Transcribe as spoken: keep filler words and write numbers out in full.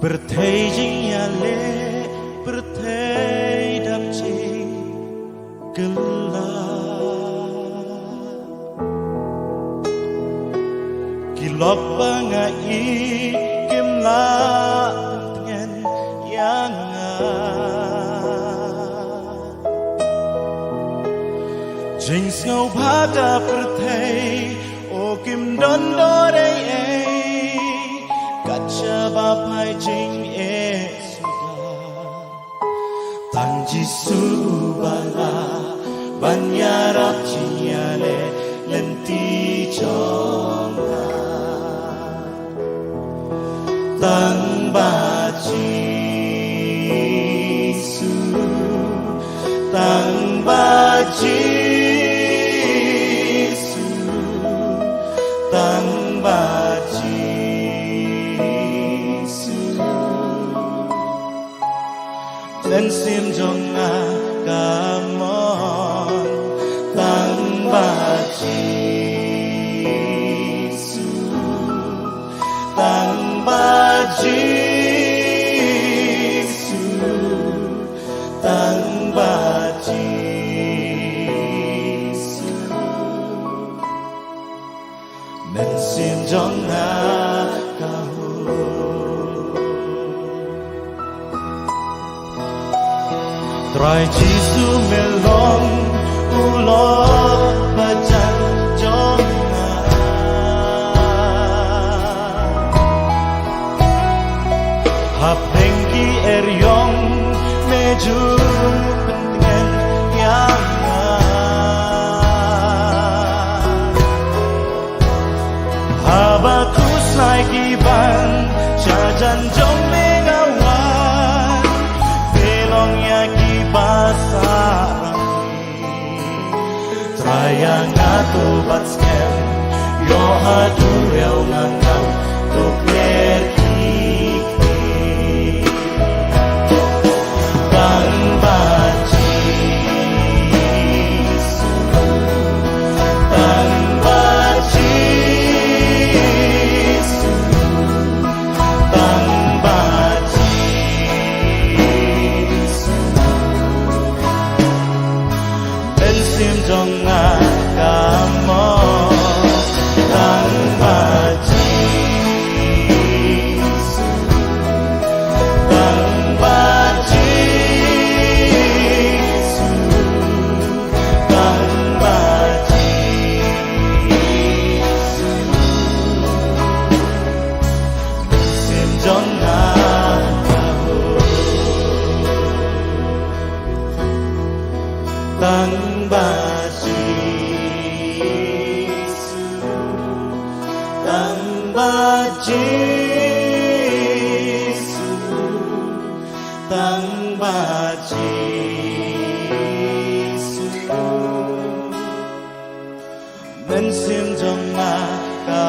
Pyrthei jingïaleh, pyrthei dap jingkylla. Ki lok ba nga ïeit kim lah pyntngen ïa nga. Jingsngewbha ka pyrthei, o kim don dor ei ei, kat shaba phai jingeh suda. Tang Jisu ba lah ban ïarap jingïaleh lynti jong nga. Tang ba Jisu, tang ba Jisu, tang ba Jisu. Mynsiem jong nga ka mon, tang ba Jisu, tang ba Jisu, tang ba Jisu. Mynsiem jong nga ka hukum. Trai Jisu me long u lok bajan jong nga. Hapdeng ki eriong me ju pyntngen ïa nga. Haba khuslai ki ban sha jan jong me nga wan, pynlong ïa ki ba sah rangli. Trai ïa nga to bad skhem, ïoh ha duriaw nga ngam to kler ki kti. Tang ba Jisu, tang ba Jisu, tang ba Jisu. Mynsiem jong nga ka mon, tang ba Jisu, tang ba Jisu, tang ba Jisu. Mynsiem jong nga ka hukum. Tang ba Jisu, tang ba Jisu, tang ba Jisu. Mynsiem jong nga ka